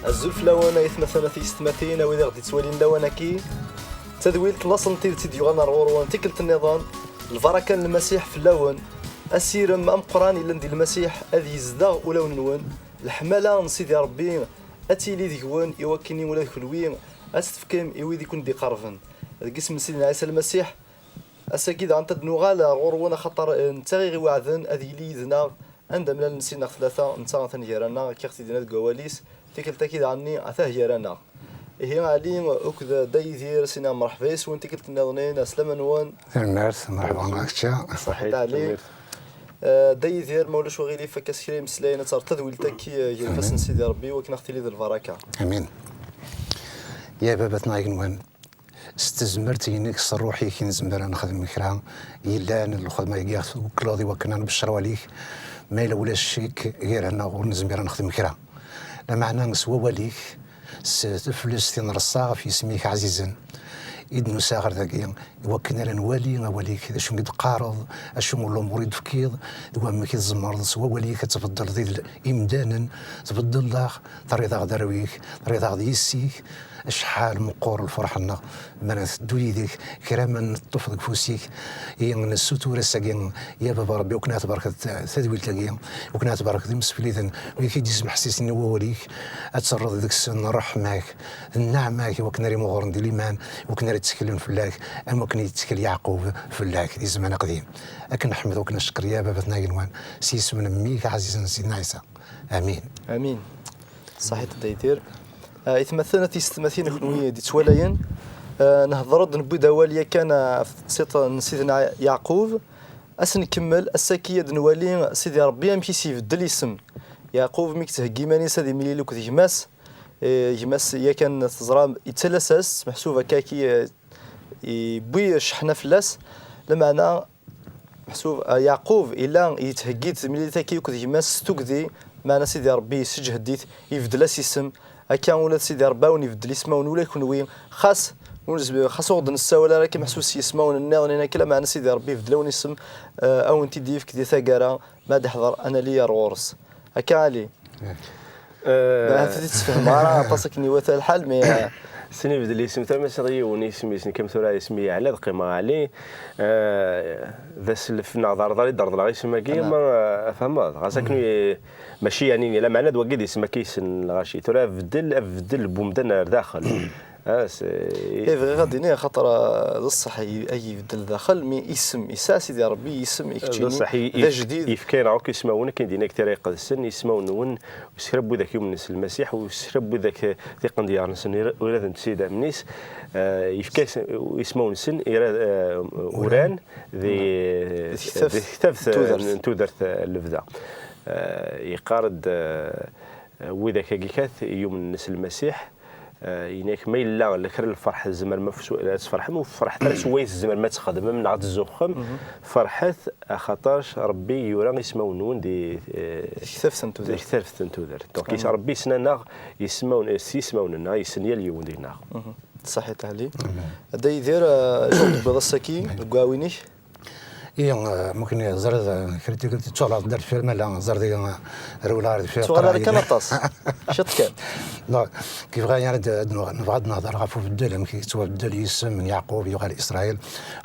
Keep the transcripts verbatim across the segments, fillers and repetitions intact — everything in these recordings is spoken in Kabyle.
Azul fell-awen, ay atmaten, a tiyessetmatin, a wid i ɣ-d-yettwalin lawan-agi. D tadwilt n laṣel n tidet i d-yuɣalen ar ɣur-wen tikkelt nniḍen. Lbaraka n Lmasiḥ fell-awen. Asirem ameqqran yellan di Lmasiḥ ad yezdeɣ ulawen-nwen. Leḥmala n Sidi Ṛebbi ad tili deg-wen, i wakken ula d kenwi ad tt-tefkem i wid i ken-d-iqerben. Deg isem n Sidna Ɛisa Lmasiḥ, ass-agi daɣen ad d-nuɣal ar ɣur-wen, axaṭer, eh, netta i ɣ-iweɛden ad yili yid-neɣ anda mlalen sin neɣ tlata, netta atan gar-aneɣ, akka i ɣ-t-id-yenna deg wawal-is, tikkelt-agi daɣen-nni atah gar-aneɣ. Ihi, Ɛli akked Dda Yidir, sin-a mreḥba yes-wen tikkelt nniḍen, ɛeslama-nwen. Tanemmirt, mreḥba ɣef kečč. Ṣaḥit, Ɛli. Tanemmirt. Eh, Dda Yidir, ma ulac uɣilif, akka s kra imeslayen, ad terreḍ tadwilt-agi, eh, gar ifassen n Sidi Ṛebbi, wakken ad ɣ-tili d lbaraka. Amin. Ya baba-tneɣ igenwan, s tezmert-inek, s ṛṛuḥ-ik i nezmer ad nexdem kra yellan, lxedma-agi ɣef twekleḍ i wakken ad nbeccer awal-ik, ma yella ulac ccek gar-aneɣ ur nezmir ad nexdem kra. Lameɛna s wawal-ik, s teflest i nreṣṣa ɣef yisem-ik ɛzizen, i d-nusa ɣer dagi, i wakken ara nwali awal-ik, d acu i d-teqqareḍ, acu n lumuṛ i d-tefkiḍ, d wamek i tzemreḍ s wawal-ik ad tbeddleḍ idel-, imdanen, tbeddleḍ-aɣ, terriḍ-aɣ d arraw-ik, terriḍ-aɣ d yessi-k. Acḥal meqqer lferḥ-nneɣ mi ara nteddu yid-k, kra ma neṭṭef deg ufus-ik. I nessutur ass-agi, ya Baba Ṛebbi, wakken ad tbarkeḍ tadwilt-agi, wakken ad tbarkeḍ imsefliden, wid i d-yesmeḥsisen i wawal-ik, ad terreḍ deg-sen ṛṛeḥma-k, d nneɛma-k, i wakken ara imuɣren di liman, i wakken ara tteklen fell-ak, am wakken yettkel Yeɛqub fell-ak di zzman aqdim. Ad k-neḥmed, ad k-neccer, ya Baba-tneɣ agenwan, s yisem n Mmi-k ɛzizen Sidna Ɛisa. Amin. Amin. Ṣaḥit a Dda Yidir. Ah, itmaten, a tiyessetmatin, a kunwi d-ittwalayen. Ah, nehder-d, newwi-d awal yakan, ah, ɣef teqsiṭ n Sidna Yeɛqub. Ad s-nkemmel, ass-agi ad nwali Sidi Ṛebbi amek i s-ibeddel isem. Yeɛqub mi yettheggi iman-is ad imlil akked gma-s, eh, gma-s yakan teẓra yettalas-as, meḥsub akka-agi, eh, yewwi cceḥna fell-as. Lameɛna, meḥsub, ah, Yeɛqub yella yettheggi-d timlilit-agi akked gma-s s tugdi, meɛna Sidi Ṛebbi yesseǧhed-it, ibeddel-as isem. Akka ula d Sidi Ṛebbi a wen-ibeddel ismawen ula i kenwi. Xas ur nezmir, xas ur ɣ-d-nessawal ara akka meḥsub s yismawen nniḍen akka, lameɛna Sidi Ṛebbi ibeddel-awen isem, ah, a wen-t-id-yefk di taggara, ma ad d-iḥḍer ad nali ar ɣur-s. Akka, Ɛli. Eh. Ahat ur t-id-tfehmeḍ ara aṭas akken iwata lḥal, mais, eh, sin ibeddel isem, tama s yiwen isem-is, nekk am tura isem-i Yeɛla, ad qqimeɣ Ɛli. Eh, d aslef neɣ d arḍal i d-reḍleɣ isem-agi, ma, eh, tfehmeḍ. Ɣas akken, eh, mačči yeɛni, lameɛna d wagi d isem akka i yessen lɣaci. Tura abeddel, abeddel n umdan ar daxel. Ah, c'est... Eh, bɣiɣ ad d-iniɣ, axaṭer, ah, d ṣṣeḥ, ay, ay ibeddel daxel, mi isem, yesɛa Sidi Ṛebbi isem i keččini, d ṣṣeḥ, i, d ajdid. Yefka-yaɣ akk ismawen, akken d-yenna deg Tira Iqedsen, ismawen-nwen, s kra n widak yumnen s Lmasiḥ, u s kra n widak, eh, tiqendyar-nsen ira-, uraden-t s idammen-is, eh, yefka is-, ismawen-nsen ira-, eh, uran di, di tektabt, di tektabt n tudert, n tudert, eh, n lebda. Eh, yeqqar-d, eh, widak-agi kat yumnen s Lmasiḥ, eh, yenna-ak, ma yella kra n lferḥ tzemrem ad tfesu-, ad tferḥem, ur ferḥet ara s wayen tzemrem ad txedmem neɣ ad tzuxxem, ferḥet, axaṭer Ṛebbi yura ismawen-nwen di, eh, di tektabt n tudert. Di tektabt n tudert. Donc, Ṛebbi yessen-aneɣ ismawen, s yismawen-nneɣ, yessen yal yiwen deg-neɣ. Ṣaḥit, Ɛli. A Dda Yidir, eh, acu tewwiḍ ass-agi deg uɛwin-ik? I, eh, mumkin ẓriɣ, eh, kra n tikkelt tettuɣaleḍ-d ar deffir, ma la ẓriɣ, eh, rewleɣ ar deffir. Tettuɣal ara kan aṭas. Ciṭ kan. Non, kif bɣa ara d-, d-, nebɣa ad nehder ɣef ubeddel, amek yettwabeddel yisem n Yeɛqub yuɣal Isṛayil,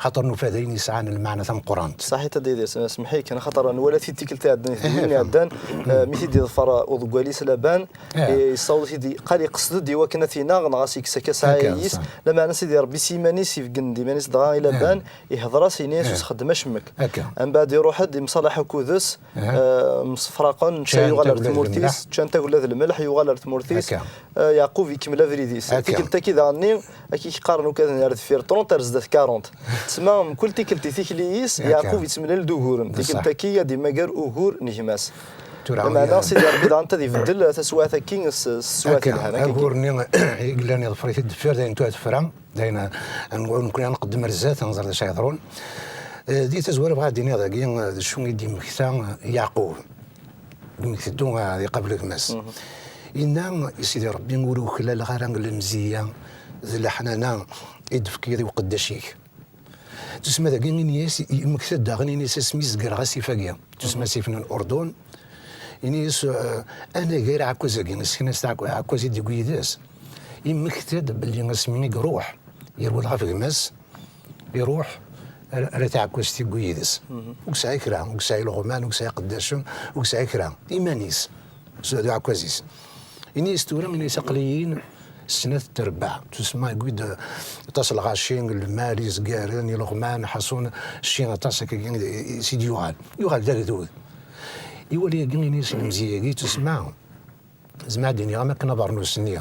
xaṭer nufa d ayen yesɛan lmeɛna tameqqrant. Ṣaḥit a Dda Yidir, s-, semmeḥ-iyi kan, xaṭer nwala-t-id tikkelt iɛeddan, eh, mi t-id-yeḍfer, eh, uḍeggal-is Laban, eh, yessaweḍ-it-id, qal iqsed-d i wakken ad t-ineɣ, neɣ ad s-yekkes akka sɛaya-is, lameɛna Sidi Ṛebbi s yiman-is ibeggen-d iman-is dɣa i Laban, ihḍer-as, ini-as ur txeddem acemmek. Mbeɛd iruḥ-d, imṣalaḥ akked-s, eh, msefraqen, netta yuɣal ar tmurt-is, ččan tagella d lmelḥ, yuɣal ar tmurt-is. Eh, Yeɛqub ikemmel abrid-is. Tikkelt-agi daɣen-nni, akka i k-qqaren ukaden ar deffir trente ar zdat quarante. Tesma, mkul tikkelt i tikli-is, Yeɛqub yettemlal d uguren. Tikkelt-agi ad d-immager ugur n gma-s. Lameɛna Sidi Ṛebbi daɣen ad ibeddel taswiɛt-agi s, s teswiɛt yelhan. Agur-nni i yellan iḍfer-it-id deffir, d ayen tura tefra. Dayen, eh, nekkni ad nqeddem ar zdat, ad nẓer d acu yeḍrun. Eh, di tazwara bɣiɣ ad d-iniɣ dagi, eh, d acu i d-yemmekta Yeɛqub. Mi iteddu, eh, ad iqabel gma-s. Yenna i Sidi Ṛebbi, ur uklaleɣ ara lemzeyya d leḥnana i d-tefkiḍ i uqeddac-ik. Tusma dagi, ini-as, yemmekta-d daɣen, ini-as, asmi zegreɣ asif-agi, tusma asif n Urdun, Ini-as, eh, anagar aɛekkaz-agi, isken-as aɛekk-, aɛekkaz i d-yewwi yid-s. Yemmekta-d belli asmi i iruḥ, yerwel ɣef gma-s, iruḥ ar, ar taɛekkazt i yewwi yid-s. Ur yesɛi kra, ur yesɛi ileɣman, ur yesɛi iqeddacen, ur yesɛi kra. Iman-is, s-, d aɛekkaz-is. Ini-as tura, ini-as aql-iyi snat terbaɛ. Tusemma yewwi-d aṭas lɣaci, lmal, izgaren, ileɣman, ḥaṣun, cci aṭas akkagi i, i, i s-id-yuɣal. Yuɣal d agdud. Iwali yagi ini-as lemziyya-agi, tusemma, zemreɣ ad d-iniɣ am akken abernus-nni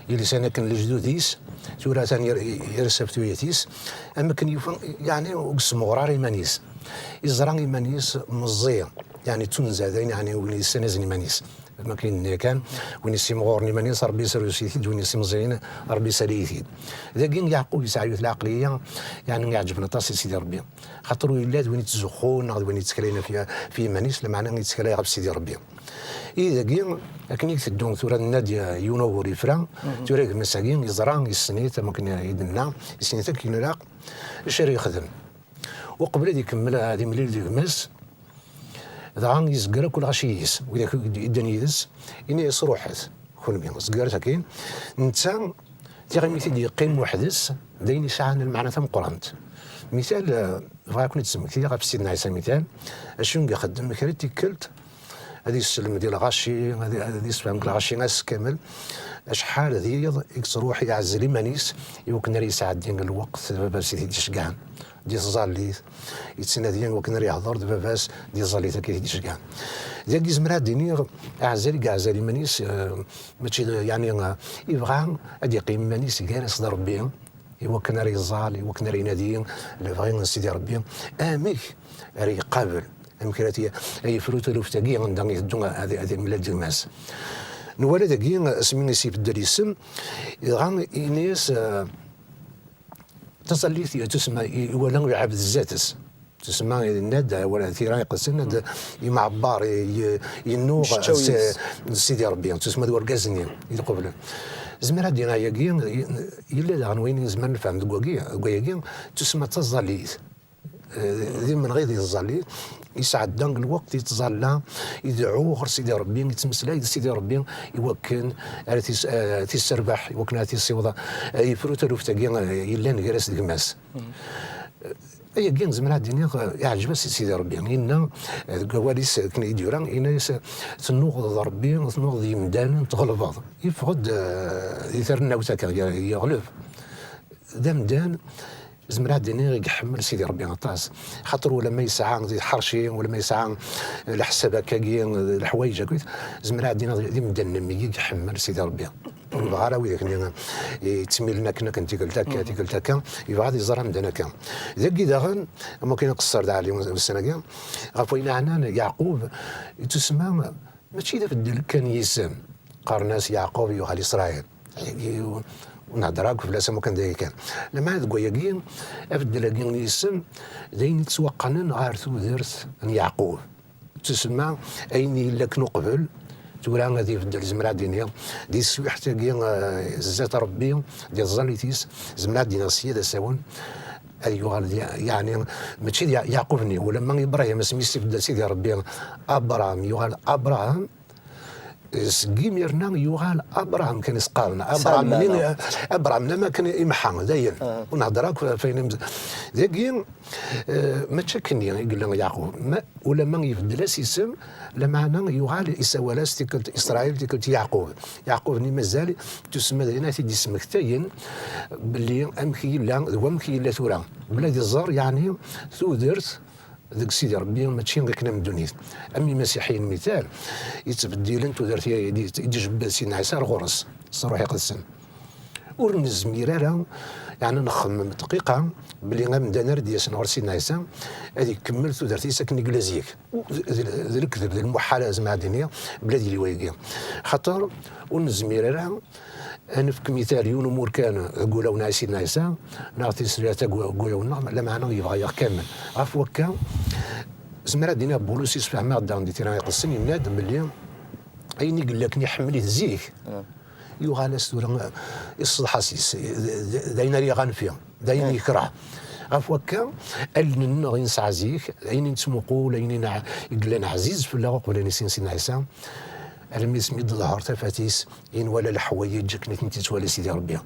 yelsan akken lejdud-is, tura atan yer-, yersa ɣef tuyat-is, am akken yufa, yeɛni ur yessemɣur ara iman-is. Yeẓra iman-is meẓẓi, yeɛni ttunza, d ayen yeɛni win yessanazen iman-is. Am akken i d-nenna kan, win yessimɣuren iman-is, Ṛebbi yesserwes-it-id, win yessimẓiyen, Ṛebbi yessali-it-id. Dagi, Yeɛqub yesɛa yiwet lɛeqliya, yeɛni iɛeǧben aṭas i Sidi Ṛebbi. Xaṭer ur yelli d win yettzuxxun neɣ d win yetteklen ɣef, ɣef yiman-is, lameɛna yettekla ɣef Sidi Ṛebbi. I dagi, akken i iteddu, tura nenna-d yiwen ugur yefra, tura gma-s-agi yeẓra, yessen-it, am akken i d-nenna, yessen-it akken ilaq, acu ara yexdem. Uqbel ad ikemmel ad imlil d gma-s, dɣa yezger akk lɣaci-is, widak i d-, iddan yid-s, ini-as: "Ruḥet, kenwi, zegret akkin." Netta, tiɣimit i d-yeqqim weḥd-s, d ayen yesɛan lmeɛna tameqqrant. Mital, eh, bɣiɣ ad ken-id-smektiɣ ɣef Sidna Ɛisa mital, acu i ixeddem kra n tikkelt, ad yesselmed i lɣaci, ad, ad yessefhem deg lɣaci ass kamel, acḥal d yiḍ i yettruḥ iɛezzel iman-is i wakken ara yesɛeddi lweqt d baba-s i t-id-iceggɛen. Di tẓallit, yettnadi wakken ara yehḍer d baba-s di tẓallit akka i t-id-iceggɛen. Dagi zemreɣ ad d-iniɣ aɛezzel i yeɛzel iman-is, eh, mačči d, yeɛni, eh, yebɣa ad yeqqim iman-is gar-as d Ṛebbi, i wakken ara yeẓẓal, i wakken ara inadi lebɣi n Sidi Ṛebbi, amek ara yeqabel, amek ara t-, ara yefru taluft-agi anda i teddu ad, ad imlal d gma-s. Nwala dagi asmi i s-ibeddel isem, dɣa ini-as, eh, taẓallit, tusemma, i-, iwala iɛebd zdat-s. Tusemma, yenna-d, wala tira iqedsen, ad imɛebbar, i-, i-, yennuɣ Yeččaw s-, yid-s. S Sidi Ṛebbi, tusemma d urgaz-nni i iqublen. Zemreɣ ad d-iniɣ ayagi, y-, yella daɣen wayen i nezmer nefhem deg wagi, deg wayagi, tusemma d taẓallit. Eh, d imenɣi di tẓallit, yesɛedda lweqt yettẓalla, ideɛɛu ɣer Sidi Ṛebbi, yettmeslay d Sidi Ṛebbi i wakken ara tis-, eh, tisserbeḥ, i wakken ara tissiweḍ, eh, yefru taluft-agi, eh, yellan gar-as d gma-s. Eh, ayagi zemreɣ ad d-iniɣ, eh, iɛǧeb-as i Sidi Ṛebbi. Yenna, eh, deg wawal-is akken i d-yura, yenna-yas, eh, "Tennuɣeḍ d Ṛebbi, tennuɣeḍ d yemdanen, tɣelbeḍ." Yeffeɣ-d, eh, di tarennawt akka, ye-, yeɣleb. D amdan, zemreɣ ad d-iniɣ i iḥemmel Sidi Ṛebbi aṭas. Xaṭer ulamma yesɛa di tḥerci, ulamma yesɛa leḥsab akkagi, leḥwayeǧ akkit, zemreɣ ad d-iniɣ d imdanen-nni i iḥemmel Sidi Ṛebbi. Ur yebɣa ara widak-nni yettmilen akken, akken tikkelt akka, tikkelt akka, yebɣa ad iẓer amdan akka. Dagi daɣen, am wakken iqeṣṣer d Ɛli ussan-agi, ɣef wayen ɛnan Yeɛqub, yettusemma mačči d abeddel kan n yisem, qqaren-as Yeɛqub yuɣal Isṛayil. Ayagi ur, ur nhedder akk fell-as am wakken d aya kan. Lameɛna deg wayagi, abeddel-agi n yisem d ayen yettwaqqnen ɣer tudert n Yeɛqub. Tusemma ayen yella akken uqbel, tura ad ibeddel, zemreɣ ad d-iniɣ, di teswiḥt-agi, eh, zdat Ṛebbi, di tẓallit-is, zemreɣ ad d-iniɣ sya d asawen, ad yuɣal d ya-, yeɛni, mačči d Ya-, Yeɛqub-nni, ulamma Ibṛahim, asmi i s-ibeddel Sidi Ṛebbi Abṛam, yuɣal Abṛaham, seg imir-nni yuɣal Abṛaham kan i s-qqaren. Yesɛa Abṛaham-nni, lmeɛna. Abṛaham-nni am akken imeḥḥa, dayen. Ah. Ur nhedder akk f ayen imz-, dagi, eh, mačči akkenni i yella Yeɛqub. Ma, ulamma ibeddel-as isem, lameɛna yuɣal isawal-as tikkelt Isṛayil, tikkelt Yeɛqub. Yeɛqub-nni mazal tusemma d ayen ara t-id-yesmektayen belli amek yella d wamek yella tura. Bla ad iẓer, yeɛni, tudert deg Sidi Ṛebbi, mačči akken am ddunit. Am imasiḥiyen mital, yettbeddilen tudert i, i, i d-ijebbed Sidna Ɛisa ar ɣur-s, s Ṛṛuḥ Iqedsen. Ur nezmir ara, yeɛni, nxemmem dqiqa belli amdan ara d-yasen ɣer Sidna Ɛisa ad ikemmel tudert-is akken i yella zik. U d, d, d lekdeb, d lmuḥal, zemreɣ ad d-iniɣ, bla ad yili wayagi. Xaṭer ur nezmir ara ad nefk mital yiwen umur kan deg wulawen n Sidna Ɛisa, neɣ tisrirt deg wulawen-nneɣ, lameɛna yebɣa-yaɣ kamel. Ɣef wakka, zemreɣ ad d-iniɣ Bulus yessefhem-aɣ-d daɣen di Tira Iqedsen, yenna-d belli ayen i yella akken iḥemmel-it zik, yuɣal-as tura iṣeḍḥa-s, d, d, d ayen ara iɣanfi, d ayen yekreh. Ɣef wakka, allen-nneɣ i nesɛa zik, ayen i nettmuqul, ayen i neɛ-, i yellan ɛziz fell-aɣ uqbel ad nissin Sidna Ɛisa, almi asmi d-teḍher tafat-is, i nwala leḥwayeǧ akken i tent-ittwali Sidi Ṛebbi.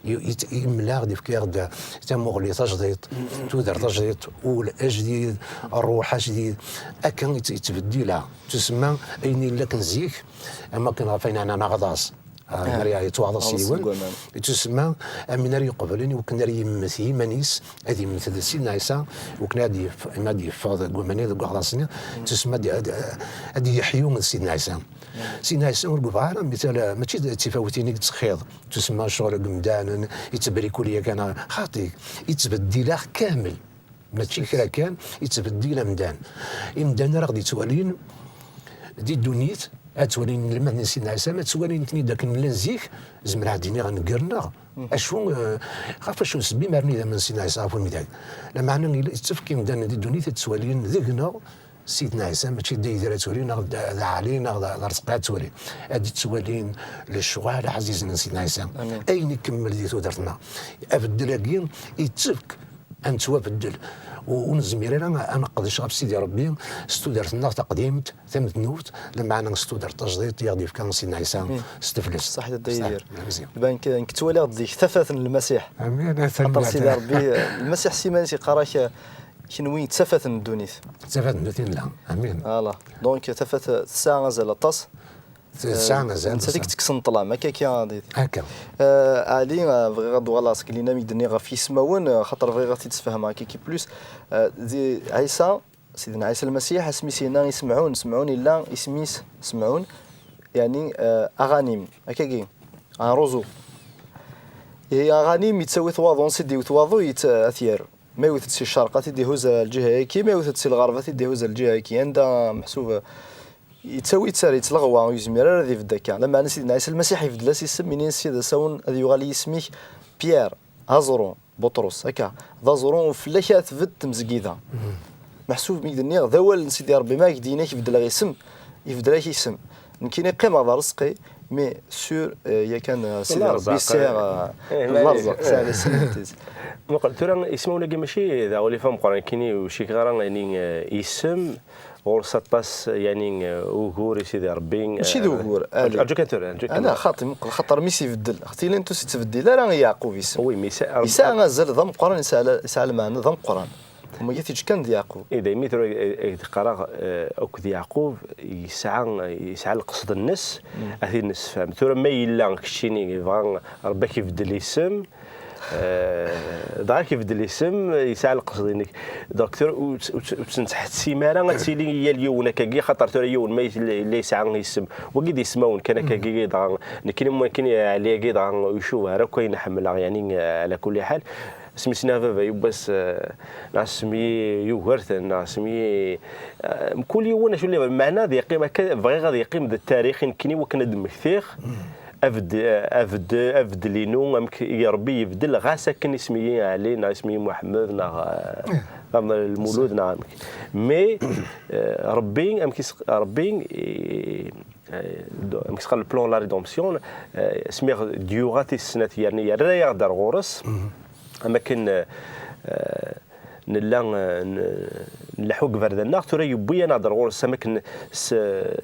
I-, i-, imla-ɣ-d, ifka-ɣ-d tamuɣli tajdiṭ, tudert tajdiṭ, ul ajdid, ṛṛuḥ ajdid. Akka i tt-, i ttbeddileɣ. Tusemma ayen yella akken zik, am wakken ɣef ayen ɛnan aɣḍas. Ah, mi ara yettwaɣḍas yiwen, yettusemma amin ara yeqblen i wakken ara yemmet i yiman-is, ad yemmet d Sidna Ɛisa, i wakken ad yef-, ad yeffeɣ deg waman-, deg uɣḍas-nni, yettusemma ad, ad, ad yeḥyu d Sidna Ɛisa. Sidna Ɛisa ur yebɣi ara, mital, mačči d tifawtin i yettxiḍ, yettusemma ccɣel n yemdanen, yettbrikuli yakan, xaṭi, yettbeddil-aɣ kamel. Mačči kra kan, yettbeddil amdan. Imdanen ara ɣ-d-yettwalin di ddunit, ad ttwalin inelmaden n Sidna Ɛisa, ma ttwalin-ten-id akken llan zik, zemreɣ ad d-iniɣ nnger-nneɣ. Acu, eh, ɣef wacu nsebbi mi ara nidammen Sidna Ɛisa ɣef wemdag? Lameɛna yella, yettefk imdanen di ddunit ad ttwalin deg-neɣ Sidna Ɛisa, mačči d aydi ara ttwalin, neɣ d, d Ɛli, neɣ d, d Arezqi ara ttwalin. Ad ttwalin lecɣal ɛzizen n Sidna Ɛisa. Ayen ikemmel di tudert-nneɣ. Abeddel-agi yettefk ad nettwabeddel. U-, ur nezmir ara ad neqdec ɣef Sidi Ṛebbi s tudert-nneɣ taqdimt, tamednubt, lameɛna s tudert tajdiṭ i aɣ-d-yefka Sidna Ɛisa s teflest. Ṣaḥit a Dda Yidir. Iban nekk, nekk ttwaliɣ-d deg-k tafat n Lmasiḥ. Amin. Xaṭer Sidi Ṛebbi, Lmasiḥ s iman-is yeqqar-ak, kenwi d tafat n ddunit. D tafat n ddunit i nella. Amin. Voilà. Donc, tafat tesɛa azal aṭas. Tesɛa azal, nettat i aṭas. Yettekksen ṭṭlam, akka, akka. Akka. Eh, Ɛli, eh, bɣiɣ ad d-uɣaleɣ seg lina mi d-nniɣ ɣef yismawen, eh, xaṭer bɣiɣ ad t-id-sfehmeɣ akka, akka plus. Eh, di Ɛisa, Sidna Ɛisa Lmasiḥ, asmi s-yenna i Semɛun, Semɛun yella isem-is Semɛun, yeɛni, eh, aɣanim, akkagi, un roseau. Ihi aɣanim yettawi-t waḍu, ansi d-iwet waḍu, yett-, ad t-yerr. Ma iwet-d si ccerq, ad t-id-ihuzz ar lǧiha-yaki, ma iwet-d si lɣerb, ad t-id-ihuzz ar lǧiha-yaki. Anda meḥsub, eh, yettawi-tt ar yettleɣwa, ur yezmir ara ad ibedd akka. Lameɛna Sidna Ɛisa Lmasiḥ ibeddel-as isem, ini-as Sidi Asawen ad yuɣal yisem-ik Pierre, aẓru, Buṭrus, akka. D aẓru, u fell-ak ara tbedd tmezgida. Meḥsub mi k-d-nniɣ, d awal n Sidi Ṛebbi, ma ak-d-yenna ak-beddleɣ isem, ibeddel-ak isem. Nekkini qqimeɣ d Arezqi, mais sûr, eh, yakan, eh, Sidi Ṛebbi sɛiɣ, eh, d Laṛẓaq, sɛiɣ isem n tidet. Muqel, tura ismawen-agi mačči d aɣilif ameqqran, nekkini ur cikiɣ ara, yani, eh, isem, ɣur-s aṭas, yani, eh, ugur i Sidi Ṛebbi. Mačči d, eh, ugur, arǧu, arǧu kan tura, arǧu kan. Ala, xaṭi, muqel, xaṭer mi s-ibeddel, xaṭi llan tus yettbeddil ara i Yeɛqub isem. Oui, mais yesɛa, yesɛa azal d ameqqran, yesɛa la-, yesɛa lmeɛna d ameqqran. Uma tiǧ kan d Yeɛqub. I daymi tura, eh, eh, d-qqareɣ, eh, akked Yeɛqub, yesɛa, yesɛa lqesd-nnes, ad t-id-nessefhem. Tura ma yella keččini yebɣa Ṛebbi ad k-ibeddel isem, eh, dɣa ad k-ibeddel isem, yesɛa lqesd-inek. Donc tura ur tt-, ur tt-, ur tt-nettḥettim ara ad tili yal yiwen akkagi, xaṭer tura yiwen ma yella, yella yesɛa isem. Wagi d ismawen kan akkagi, dɣa nekkini, nekkini Ɛli-agi dɣa ur icuba ara akk ayen ḥemmleɣ, yani, eh, ɛla kulli ḥal. Asmi s-nniɣ baba yiwwas, eh, neɣ asmi Yugurten, neɣ asmi, eh, mkul yiwen acu, meɛna ad yeqqim akka, bɣiɣ ad yeqqim d tarix i nekkini wakken ad d-mmektiɣ abed-, abed-, abeddel-inu, amek i Ṛebbi yebdel, ɣas akken isem-iyi Ɛli, neɣ isem-iyi Muḥemmed, neɣ, eh, neɣ Lmulud, neɣ amek. Mais, eh, Ṛebbi, amek is-, Ṛebbi, eh, eh, do-, amek s-qqar, le plan de la rédemption, eh, asmi ɣ-, d-yuɣa tis snat yerni yerra-yaɣ-d ar ɣur-s, am akken, eh, eh, nella, eh, n-, nleḥḥu deg iberdan-nneɣ, tura yewwi-yaneɣ-d ar ɣur-s, am akken s,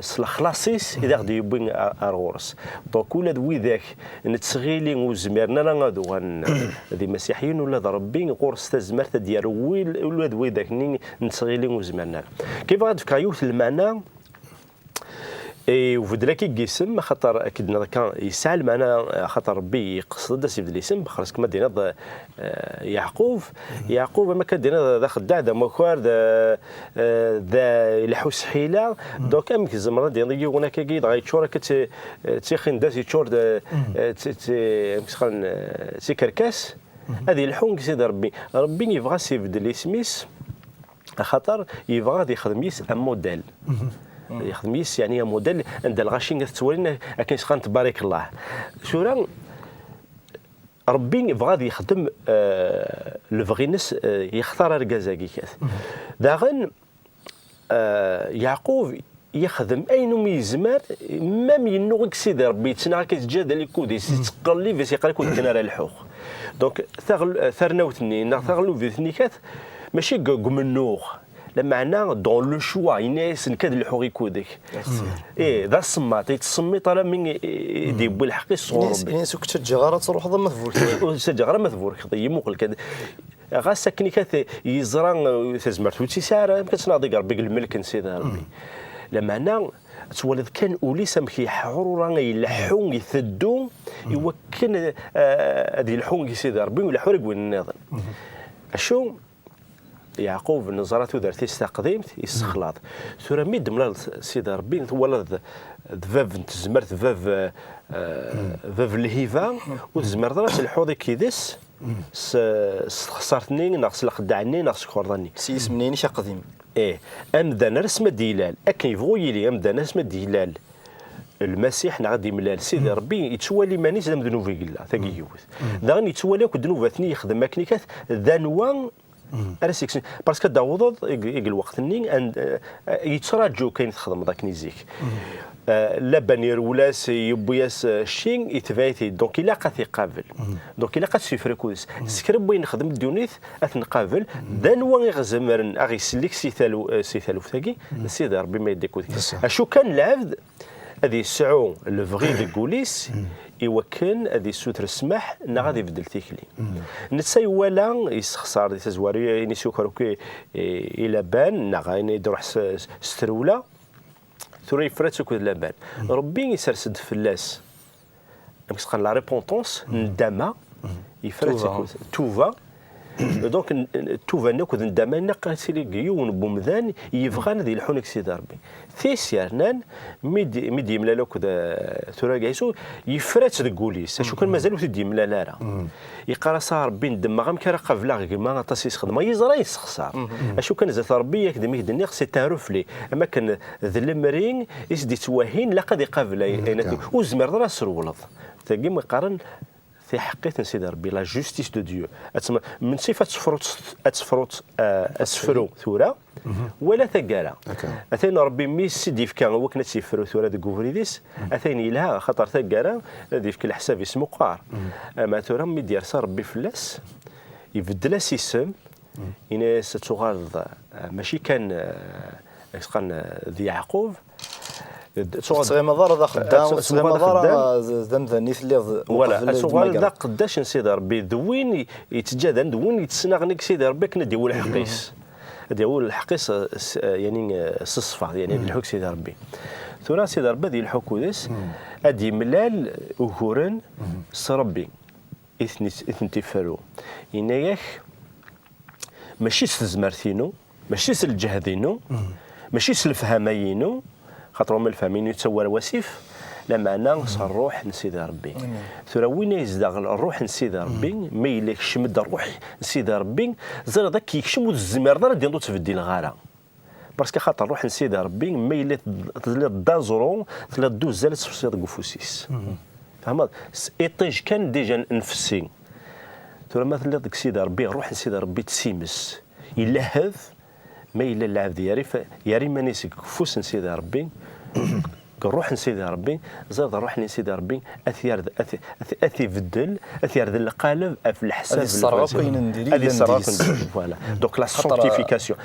s lexlaṣ-is i d aɣ-d-yewwi a-, ar ɣur-s. Donc, ula d widak nettɣili ur zmiren ara ad uɣalen d imasiḥiyen, ula d Ṛebbi ɣur-s tazmert ad d-yerr wi-, ula d widak-nni nettɣili ur zmiren ara. Kif ad d-fkeɣ yiwet lmeɛna, i ubeddel-agi n yisem, axaṭer akken d-nniɣ akka, yesɛa lmeɛna, axaṭer Ṛebbi yeqsed-d ad s-ibeddel isem, xas kma d-tiniḍ, eh, Yeɛqub. Yeɛqub, am akka d-tiniḍ, d axeddaɛ, d amakar, d, eh, d ileḥḥu s ḥila. Donc, amek tzemreḍ ad d-tiniḍ yiwen akkagi, dɣa yeččur akka d ti-, eh, d tixindas, yeččur d, eh, d ti-, d ti-, amek s-qqaren, eh, d tikerkas? Ad yelḥu deg Sidi Ṛebbi. Ṛebbi yebɣa ad s-ibeddel isem-is, axaṭer yebɣa ad yexdem yis amudal. Yexdem yis, yeɛni, amudal anda lɣaci ad t-ttwalin akken s-qqaren tbarik Allah. Tura, Ṛebbi yebɣa ad yexdem, eh, lebɣi-ines, eh, yextar argaz-agi kat. Daɣen, eh, Yeɛqub yexdem ayen umi yezmer, même yennuɣ-ik Sidi Ṛebbi, yettnaɣ akka, yettjadal akked-is, yettqellib-is, yeqqar-ak ur d-kkin ara lḥuɣ. Donc, taɣel- tarnawt-nni neɣ taɣelnubit-nni kat, mačči deg deg umennuɣ, lameɛna dans le choix, yenna-yas nekk ad lḥuɣ i kudek. Eh, d asemmaṭ, yettsemmiṭ armi i- i- i d-yewwi lḥeqq-is sɣur Rebbi. Ini-as ur k-ttaǧǧaɣ ara ad truḥeḍ ama tburkeḍ. Ur ttaǧǧaɣ ara ma tburkeḍ, yimuqel kan. Ɣas akken i kat yeẓra, eh, tazmert ur tt-yesɛi ara, amek ad tnaɣ deg Rebbi, deg lmelk n Sidi Rebbi. Lameɛna ad twaliḍ kan ul-is amek yeḥrura, ileḥḥu, iteddu, i wakken, eh, ad yelḥu i Sidi Rebbi, u ileḥḥu deg win nniḍen. Acu, Yeɛqub neẓra tudert-is taqdimt, yessexlaḍ. Tura mi d-temlaleḍ Sidi Rebbi, twalaḍ d bab n tezmert, bab, eh, bab n lhiba, ur tezmireḍ ara ad telḥuḍ akkid-s s s texṣart-nni, neɣ s lexdeɛ-nni, neɣ s lxerḍa-nni. S yisem-nni-inek aqdim. Ih, amdan ar asmi ad d-ilal, akken yebɣu yili, amdan ar asmi ad d-ilal Lmasiḥ, neɣ ad d-imlal Sidi Rebbi, yettwali iman-is d amednub i yella, tagi yiwet. Daɣen yettwali akk ddnubat-nni yexdem akken ikat, d anwa ara s-yekksen. Parce que ad d-tawḍeḍ i i lweqt-nni, and, eh, yettraǧu kan txedmeḍ akken i zik. Eh, Laban irewwel-as, yewwi-as, eh, cci, itbeɛ-it-id. Donc, ilaq ad t-iqabel. Donc, ilaq ad s-yefru akud-is. S kra n wayen nexdem ddunit, ad t-nqabel. D anwa i ɣ-zemren a ɣ-isellek si talu-, eh, si taluft-agi? D Sidi Rebbi ma yedda akud. Acu kan lɛebd ad yesɛu lebɣi deg wul-is i wakken ad yessuter ssmaḥ neɣ ad ibeddel tikli. Netta iwala, yessexṣar di tazwara, ayen i s-yuker akk i, i, i Laban, neɣ ayen i d-iruḥ s, s, s trewla. Tura yefra-tt akked Laban. Rebbi isers-d fell-as, amek s-qqaren, la repentance, nndama, yefra-tt akked tuba. Donc, n- n- tuba-nni akked nndama-nni ilaq ad tili deg yiwen n wemdan yebɣan ad yelḥu nekk Sidi Rebbi. Tis yernan, mi d- mi d-yemlal akked, eh, tura Ɛisu, yefra-tt deg wul-is, acu kan mazal ur t-id-yemlal ara. Yeqqar-as: "A Rebbi, ndemmeɣ, amek ara qableɣ gma, aṭas i s-xedmeɣ?" Yeẓra yessexṣar. Acu kan zdat Rebbi, yak d mi k-d-nniɣ, c'est un reflet. Am akken d lemri i s-d-ittwahin, ilaq ad iqabel ay- ayen akka. Ur tezmireḍ ara ad srewleḍ. Tagi mi qqaren tiḥeqqit n Sidi Rebbi, la justice de Dieu. Ad tm- Mencif ad tefruḍ, ad tefruḍ, eh, asefru tura, wala taggara. Atan Rebbi mi s-id-yefka i wakken ad tt-yefru tura deg ubrid-is, atan yelha, axaṭer taggara ad yefk leḥsab-is meqqar. Ama tura mi d-yersa Rebbi fell-as, ibeddel-as isem, yenna-yas ad tuɣaleḍ, eh, mačči kan, eh, akken s-qqaren, eh, d Yeɛqub, Ur tettɣimaḍ ara d axeddam, ur tettɣimaḍ ara d amdan i telliḍ. Wala, ad tuɣaleḍ d aqeddac n Sidi Rebbi, d win i- yettǧadan, d win yettnaɣen deg Sidi Rebbi akken ad d-yawi lḥeqq-is. Ad d-yawi lḥeqq-is, eh, s- eh, yani, eh, s ṣṣfa, yani ad yelḥu deg Sidi Rebbi. Tura Sidi Rebbi ad yelḥu akked-s, ad d-yemlal uguren s Rebbi i ten- i tent-iferru. Yenna-yak, mačči s tezmert-inu, mačči s lǧehd-inu, mačči s lefhama-inu, xaṭer uma lefhama-inu yettawar wasif, lameɛna s Ṛṛuḥ n Sidi Ṛebbi. Tura win ay yezdeɣ Ṛṛuḥ n Sidi Ṛebbi, ma yella yekcem-d Ṛṛuḥ n Sidi Ṛebbi, ẓriɣ d akka yekcem ur tezmireḍ ara ad d-tiniḍ ur ttbeddileɣ ara. Parce que xaṭer Ṛṛuḥ n Sidi Ṛebbi, ma yella telliḍ d aẓru, telliḍ d uzzal ad tefsiḍ deg ufus-is. Tfehmeḍ? S iṭij kan déjà nfessi. Tura ma telliḍ deg Sidi Ṛebbi, Ṛṛuḥ n Sidi Ṛebbi d times. Ilehhed, ma yella lɛebd yerra, yerra iman-is deg ufus n Sidi Ṛebbi, deg Ṛṛuḥ n Sidi Ṛebbi, ẓriɣ Ṛṛuḥ n Sidi Ṛebbi ad t-yerr-, ad t-, ad t-, ad t-ibeddel, ad t-yerr d lqaleb ɣef leḥsab. Ad isserɣ akk ayen n diri. Ad isserɣ akk n diri, voilà. Donc la sanctification.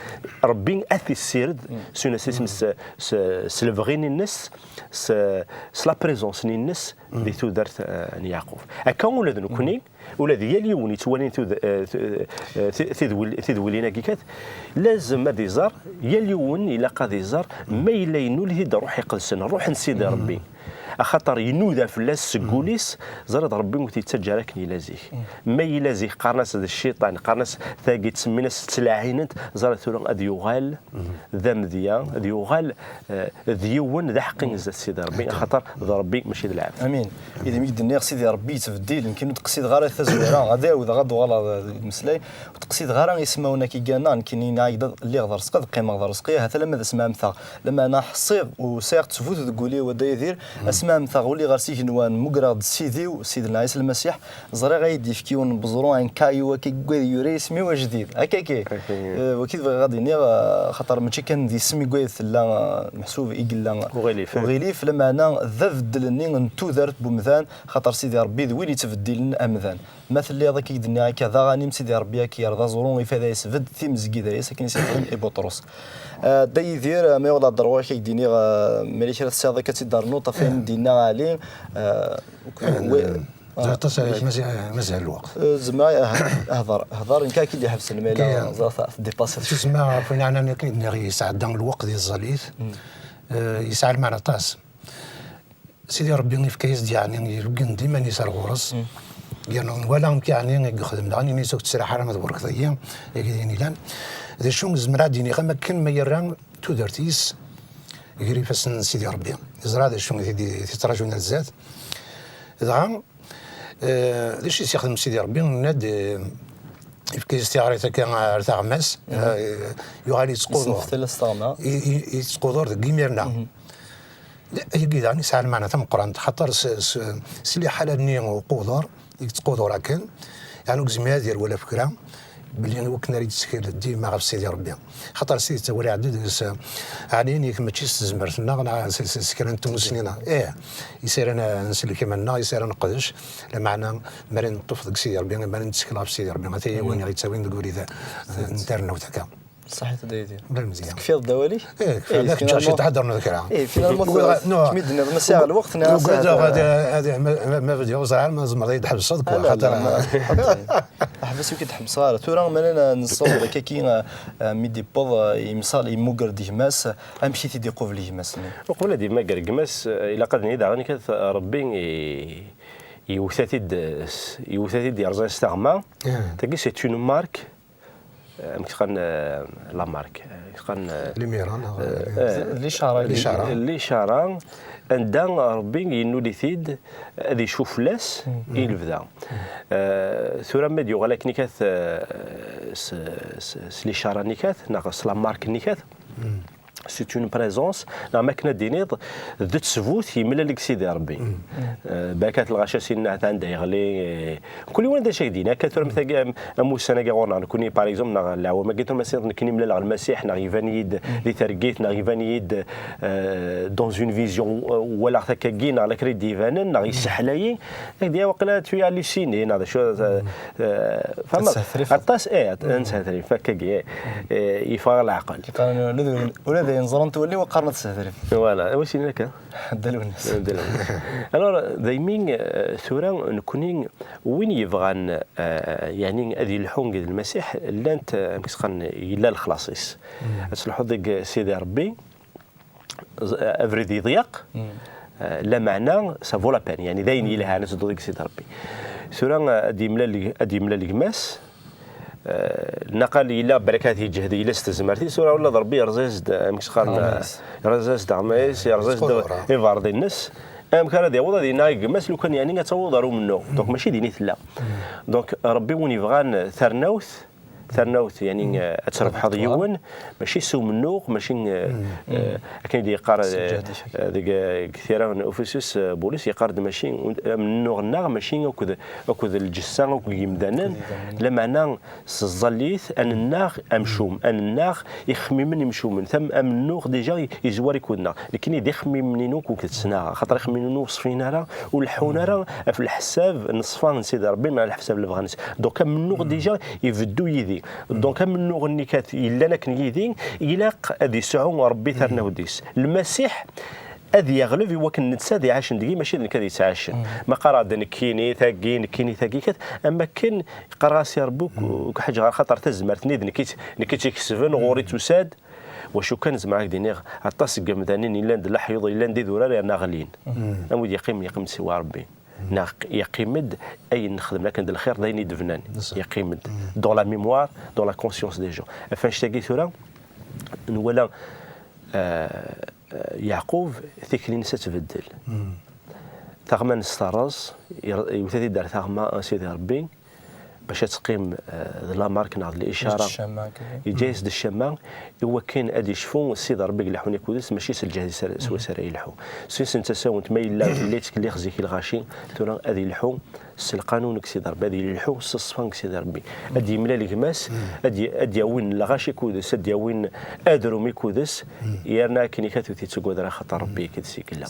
Ṛebbi ad t-issired s unas isem s, s, s lebɣi-nni-ines, s, s la présence-nni-ines di tudert, eh, n Yeɛqub. Akka ula d nekkni, ula d yal yiwen yettwalin tud-, eh, t-, eh, ti-, tidwil-, tidwilin-agi kat, lazem ad iẓer, yal yiwen ilaq ad iẓer, ma yella yennul-it-id Ṛṛuḥ Iqedsen, Ṛṛuḥ n Sidi Ṛebbi. Axaṭer inuda fell-as seg wul-is, ẓriɣ Ṛebbi ur t-yettaǧǧa ara akken yella zik. Ma yella zik qqaren-as d cciṭan, qqaren-as tagi ttsemmin-as ttlaɛinent, ẓriɣ tura ad yuɣal d amedya, ad yuɣal, eh, d yiwen d aḥeqqi zdat Sidi Ṛebbi, axaṭer d Ṛebbi mačči d lɛebd. Amin. Idem i k-d-nniɣ, Sidi Ṛebbi yettbeddil, nekkini ur d-qsideɣ ara tazwara, ad ɛawdeɣ ad uɣaleɣ d, d lmeslay, ur d-qsideɣ ara ismawen-agi gana, nekkini nniɣ-ak-d lliɣ d Ṛezqi, ad qqimeɣ d Ṛezqi, ahat alamma d asma ɛemteɣ, lameɛna ḥṣiɣ u sɛiɣ ttbut deg wul-iw a Dda Yidir, asma ɛemteɣ uli ɣer s igenwan, mmugreɣ-d d Sidi-w, Sidna Ɛisa Lmasiḥ, ẓriɣ ad yi-d-yefk yiwen n weẓru, un caillou akka i yura isem-iw ajdid. Akka, akka. Eh, wagi bɣiɣ ad d-iniɣ, eh, xaṭer mačči kan d isem i wayed tella, eh, meḥsub i yella uɣilif, lameɛna d abeddel-nni n tudert n umdan, xaṭer Sidi Ṛebbi d win yettbeddilen amdan. Ma telliḍ akka i k-d-nniɣ akka, d aɣanim Sidi Ṛebbi ad k-yerr d aẓru, ifada yesbedd timezgida-is akken i s-yexdem i Buṭrus. Ah, Dda Yidir, ah, ma yuɣ lehder ɣur-k, ad k-d-iniɣ, ah, ma yella kra tesɛiḍ akka ad tt-id-ternuḍ ɣef wayen d-yenna Ɛli, ah, uk-, we-, ah, aṭas, ah, mazal, mazal lweqt. Eh, zemreɣ, ah, hḍer, hḍer, nekk ad k-id-iḥebsen, ma yella ẓriɣ tdipasiḍ. Tusma ɣef wayen ɛnan akken i d-nniɣ, yesɛedda lweqt di tẓallit. Eh, yesɛa lmeɛna aṭas. Sidi Ṛebbi yefka-yas-d, yeɛni, ibeggen-d iman-is ar ɣur-s. Yerna nwala amek, yeɛni, i yexdem daɣen, ini-as ur ttserriḥ ara ma tburkeḍ-iyi, agi d ayen ilan. D acu zemreɣ ad d-iniɣ, am akken ma yerra tudert-is gar ifassen n Sidi Ṛebbi. Yeẓra d acu i t-id-, i t-ittraǧun ar zdat. Dɣa, eh, d acu i s-yexdem Sidi Ṛebbi? Nenna-d, eh, yefka-yas tiɣrit akka ar taɣmas, eh, yuɣal yettqudur. Yesneftel-as taɣma. I, i, yettqudur deg imirna. Ayagi daɣen yesɛa lmeɛna tameqqrant, xaṭer s, s, s liḥala-nni uqudur i yettqudur akken, yeɛni ur yezmir ad yerwel ɣef kra, belli i wakken ara yettkel dima ɣef Sidi Ṛebbi. Xaṭer Sidi ttawil iɛedda deg-s, ɛni yak mačči s tezmert-nneɣ neɣ s, s, s kra n tmussni neɣ, ih, yis ara n-, nsellek iman-nneɣ, yis ara neqdec, lameɛna mi ara neṭṭef deg Sidi Ṛebbi, mi ara nettkel ɣef Sidi Ṛebbi, ata-yi win i ɣ-yettawin deg ubrid n ternawt akka. Ṣaḥit a Dda Yidir. Ula d Meẓyan. Tekfiḍ-d awal-ik? Eh, kfiɣ, eh, la kečč finalement, acu teḥḍer neɣ kra. Eh, finalement, ugadeɣ, no, kemi d-nniḍ, ma sɛiɣ lweqt, neɣ ugadeɣ ad, ad, ma, ma, ma bdiɣ, ur ẓriɣ ara ma tzemreḍ ad yi-d-tḥebseḍ, quoi, xaṭer. Ḥbes ur k-id-ḥebbseɣ ara. Tura, ma nessaweḍ akka-ki, eh, eh, mi d-yewweḍ, eh, yemsal, yemmuger-d gma-s, amek i t-id-iqubel gma-s-nni? Uqbel ad yemmager gma-s, eh, ilaq ad nini daɣen kan Rebbi i, iwta-t-id, s-, iwta-t-id, yerẓa-yas taɣma. Tagi, c'est une marque. Eh, amek qqaren, eh, la marque, eh, qqaren, eh, l'imira, neɣ, eh, eh, licara, licara, anda Rebbi yennuli-t-id ad icuf fell-as i lebda. Eh, tura ma d-yuɣal akken ikat, eh, s, s, s licara-nni kat, neɣ s la marque-nni kat, c'est une présence, neɣ ma akken ad d-tiniḍ, d ttbut yemlal deg Sidi Rebbi. Eh, bakat lɣaci-as-inin ahat anda yeɣli, eh, kul yiwen d acu ak-d-yini. Akka tura, am tagi, am, am ussan-agi ɣur-neɣ, nekkni, par exemple, neɣ leɛwam-agi, tura ma s-tiniḍ nekkni mlaleɣ Lmasiḥ, neɣ iban-iyi-d di targit, neɣ iban-iyi-d, eh, dans une vision, eh, walaɣ-t akkagi, neɣ la kra i d-ibanen, neɣ yesseḥlayi, ak-d-yini waqila tu es halluciné, neɣ d acu, eh, eh, fehmeḍ? Aṭas, eh, ad neshetrif, akkagi, eh, eh, yeffeɣ-aɣ leɛqel. Ula d, ula d ayen ẓrant wallen-iw qqaren ad ssehdrif. Voilà, anwa i s-yennan akka? Dda Lwennas. Dda Lwennas. Alors, daymi, eh, tura, nekkni, win yebɣan, eh, yeɛni ad yelḥu akked Lmasiḥ, llant, eh, amek s-qqaren, yella lexlaṣ-is. Ad telḥuḍ deg Sidi Rebbi, z-, abrid yeḍyeq, eh, lameɛna, ça vaut la peine, yeɛni d ayen yelhan ad tedduḍ deg Sidi Rebbi. Tura, eh, ad yemlal, ad yemlal gma-s, Eh, naqal yella barka ad yeǧhed, yella s tezmert-is, tura ula d Rebbi yerẓa-yas-d, eh, amek s-qqaren, eh, yerẓa-yas-d aɣma-is, yerẓa-yas-d iberḍi-nnes. Amek ara d-yaweḍ ad yenna i gma-s, lukan yeɛni ad taweḍ ar umennuɣ? Donc mačči din i tella. Donc Rebbi win yebɣan tarnawt, tarnawt yeɛni, eh, ad trebḥeḍ yiwen, mačči s umennuɣ, mačči, eh, eh, akken i d-yeqqar, eh, eh, deg, eh, deg tira n Ufisus, eh, Bulus yeqqar-d mačči, amennuɣ-nneɣ mačči akked, akked lǧessa, akked yimdanen, lameɛna s tẓallit, ad nennaɣ amcum, ad nennaɣ ixemmimen imcumen. Tam-, amennuɣ déjà i-, izwar ikud-nneɣ. Nekkini d ixemmimen-inu akked ttnaɣeɣ, xaṭer ixemmimen-inu ur ṣfin ara, ur leḥḥun ara ɣef leḥsab n ṣṣfa n Sidi Rebbi, neɣ leḥsab n lebɣi-nnes. Donc amennuɣ déjà ibeddu yid-i. Donc amennuɣ-nni kat yellan akken yid-i, ilaq ad yesɛu Rebbi tarnawt-is. Lmasiḥ ad yeɣleb i wakken netta ad iɛacen deg-i, mačči d nekk ad yettɛacen. Ma qqareɣ-d nekkini tagi, nekkini tagi, kat, am akken qqareɣ-as i Rebbi ur k-, ur k-ḥaǧeɣ ara, xaṭer tazmert-nni d nekk i tt-, nekk i tt-ikesben, ɣur-i tusa-d. Wacu kan, zemreɣ ad k-d-iniɣ, aṭas seg yemdanen yellan d leḥyuḍ, yellan d idurar, yerna ɣlin. Am wid yeqqimen, yeqqim-d siwa Rebbi. Neɣ yeqqim-d ayen nexdem akken d lxir, d ayen i d-bnan. Yeqqim-d dans la mémoire, dans la conscience des gens. Ɣef annect-agi tura, nwala, eh, eh, Yeɛqub, tikli-ines ad tbeddel. Taɣma-ines terreẓ, yer-, yewwet-it-id ar taɣma, a Sidi Rebbi, bac ad teqqim, eh, d la marque neɣ d licara. Yeǧǧa-yas-d ccama, yeǧǧa-yas-d ccama i wakken ad yecfu Sidi Rebbi i ileḥḥun akked-s, mačči s lǧehd-is ara, s wayes ara yelḥu. Sin-sen d tasawent, ma yella, yella yettkellix zik i lɣaci, tura ad yelḥu s lqanun n Sidi Ṛebbi, ad yelḥu s ṣṣfa n Sidi Ṛebbi. Ad d-yemlal gma-s, ad y-, ad d-yawin lɣaci kudes, ad d-yawin adrum i kudes, yerna akken i katut yettagad ara axaṭer Ṛebbi i k-d-sigella.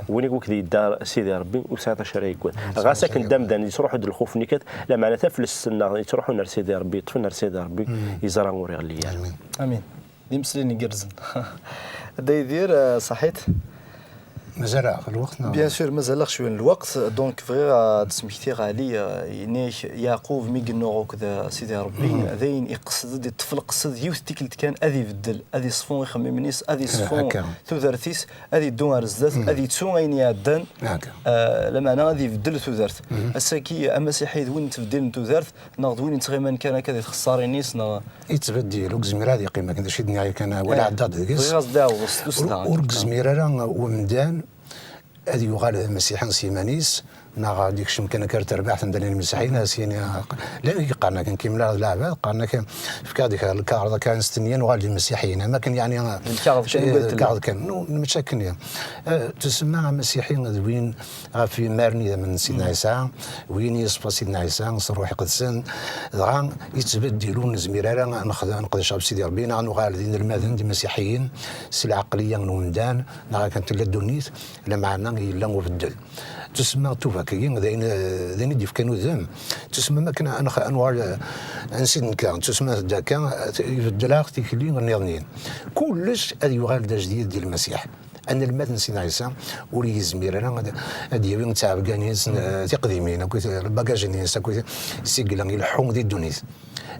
Win i wik d-yedda Sidi Ṛebbi, ur sɛiḍ acu ara yeggad. Ɣas akken d amdan yettruḥu-d lxuf-nni kat, lameɛna taflest-nneɣ yettruḥun ar Sidi Ṛebbi, yeṭṭfen ar Sidi Ṛebbi, yeẓra ur iɣelli ara. Amin. D imeslayen igerrzen. Dda Yidir, eh, ṣaḥit? Mazal-aɣ lweqt, neɣ? Bien sûr, mazal-aɣ cwiya n lweqt, donc bɣiɣ ad d-smektiɣ Ɛli, eh, yenna-ak Yeɛqub mi yennuɣ akked, eh, Sidi Ṛebbi, d ayen iqsed-d, iṭṭef lqesd, yiwet tikkelt kan ad ibeddel, ad iṣfu ixemmimen-is, ad iṣfu tudert-is, ad iddu ar zdat, ad yettu ayen iɛeddan, eh, lameɛna ad ibeddel tudert. Ass-agi, amasiḥi d win yettbeddilen tudert, neɣ d win yettɣiman kan akka di txessarin-is, neɣ? Yettbeddil, ur yezmir ad yeqqim akken d acu i d-nniɣ yakan, wala ɛeddaɣ-d deg-s. Bɣiɣ ad s-d-ɛawdeɣ s tussda. Ur, ur yezmir ara umdan ad yuɣal d amasiḥi s yiman-is, neɣ ad yekcem kan akka ar terbaɛt n dani n imasiḥiyen, ad s-yini, llan i yeqqaren akken, kemmel ar d leɛbad, qqaren akken, fkiɣ-d kra n lkaɣeḍ akka, nstenyan uɣal d imasiḥiyen, am akken yeɛni, lkaɣeḍ kan i, eh, lkaɣeḍ kan, nu, mačči akken. Eh, tusemma amasiḥi d win ɣef yemmaren idammen n Sidna Ɛisa, win yeṣfa Sidna Ɛisa s Ṛṛuḥ Iqedsen, dɣa yettbeddil, ur nezmir ara ad nexdem, ad neqdec ɣef Sidi Ṛebbi, neɣ ad nuɣal d inelmaden, d imasiḥiyen, s lɛeqliya n umdan, neɣ akken tella ddunit, lameɛna yella ubeddel. Tusemma tuba-agi, d ayen, d ayen i d-yefkan udem. Tusemma akken ad nex-, ad nuɣal, eh, ansi d-nekka, tusemma tedda akka, ibeddel-aɣ tikli nniḍen. Kullec ad yuɣal d ajdid di Lmasiḥ. Anelmad n Sidna Ɛisa ur yezmir ara ad, ad yawi ttɛebga-nni-ines, eh, tiqdimin, akked lbagaj-nni-ines, akked sigla ileḥḥu di ddunit.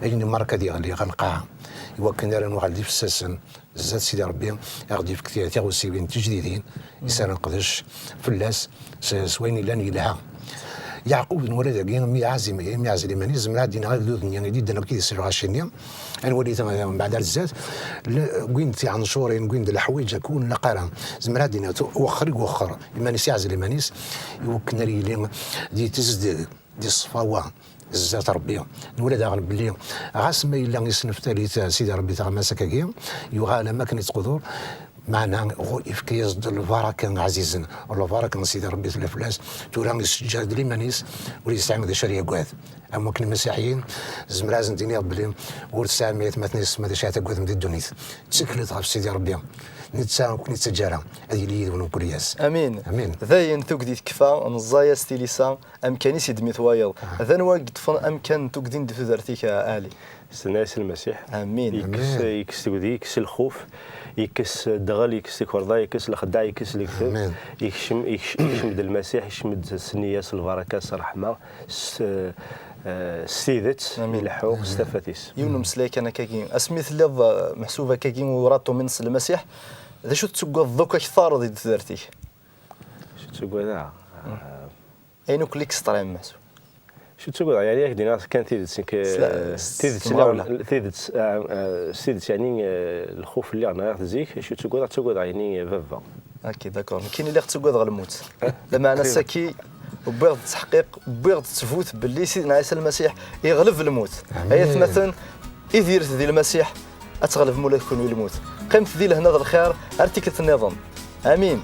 Ayen merka ad yeɣli ɣer lqaɛa, iwakken ara nuɣal d ifessasen zdat Sidi Ṛebbi, ad ɣ-d-yefk ti-, tiɣewsiwin tijdidin, i s ara neqdec fell-as s, s wayen yellan yelha. Yeɛqub nwala dagi, mi iɛaz im-, mi iɛzel iman-is, zemreɣ ad d-iniɣ agdud-nni i d-iddan akked-s lɣaci-nni, ad nwali ta-, mbeɛd ar zdat, l-, wwin-d tiɛencurin, wwin-d leḥwayeǧ akk ur nlaq ara. Zemreɣ ad d-iniɣ tu-, wexxer i iwexxer iman-is, iɛzel iman-is, iwakken ar yili di tezdeg, di ṣṣfawa, zdat Ṛebbi. Nwala daɣen belli ɣas ma yella yesneftal-it Sidi Ṛebbi tiɣmas akkagi, yuɣal am akken yettqudur, meɛna ɣu-, yefka-yas-d lbaraka ɛzizen, lbaraka n Sidi Ṛebbi tella fell-as, tura yesseǧǧad liman-is, ur yesɛi d acu ara yagad. Am wakken imasiḥiyen, zemreɣ ad sen-d-iniɣ belli ur tesɛim ay atmaten yessetma d acu ara tagadem di ddunit. Tteklet ɣef Sidi Ṛebbi, netta ur ken-yettaǧǧa ara, ad yili yid-wen mkul ass. Amin. Amin. Dayen, tugdi tekfa, neẓẓa-yas tilisa, amkan-is yeddem-it wayeḍ. D anwa i yeṭṭfen amkan n tugdi n tudert-ik, a Ɛli? Sidna Ɛisa Lmasiḥ. Amin. Yekkes, yekkes tugdi, yekkes lxuf, yekkes ddɣel, yekkes tikerḍa, yekkes lxedɛa, yekkes lekdeb. Amin. Yekcem, yekc-, yekcem-d Lmasiḥ, yekcem-d s nniya, s lbaraka, s ṛṛeḥma, s, eh, s tidet, ileḥḥu s tafat-is. Yiwen n umeslay kan akkagi. Asmi telliḍ, eh, meḥsub akkagi ur ṭumineḍ s Lmasiḥ, d acu tettaggadeḍ akk akter di tudert-ik? Acu ttaggadeɣ? Ah, ayen akk l'extrême, meḥsub. Acu ttaggadeɣ? Yeɛni, ad k-d-iniɣ kan tidet, nekk, s la-, eh, s tidet, temɣawla. Tidet, ah, ah, s tidet, yeɛni, eh, lxuf lliɣ nɣiɣ-t zik. Acu ttaggadeɣ? Ttaggadeɣ, yeɛni, eh, baba. Ok, d'accord. Nekkini lliɣ ttaggadeɣ lmut. Lameɛna ass-agi, wwiɣ-d ttḥqiq, wwiɣ-d ttbut belli Sidna Ɛisa Lmasiḥ iɣleb lmut. Amin. Ay atmaten, idiret di Lmasiḥ, ad tɣelbem ula d kunwi lmut. Qqimet di lehna d lxir, ar tikkelt nniḍen. Amin.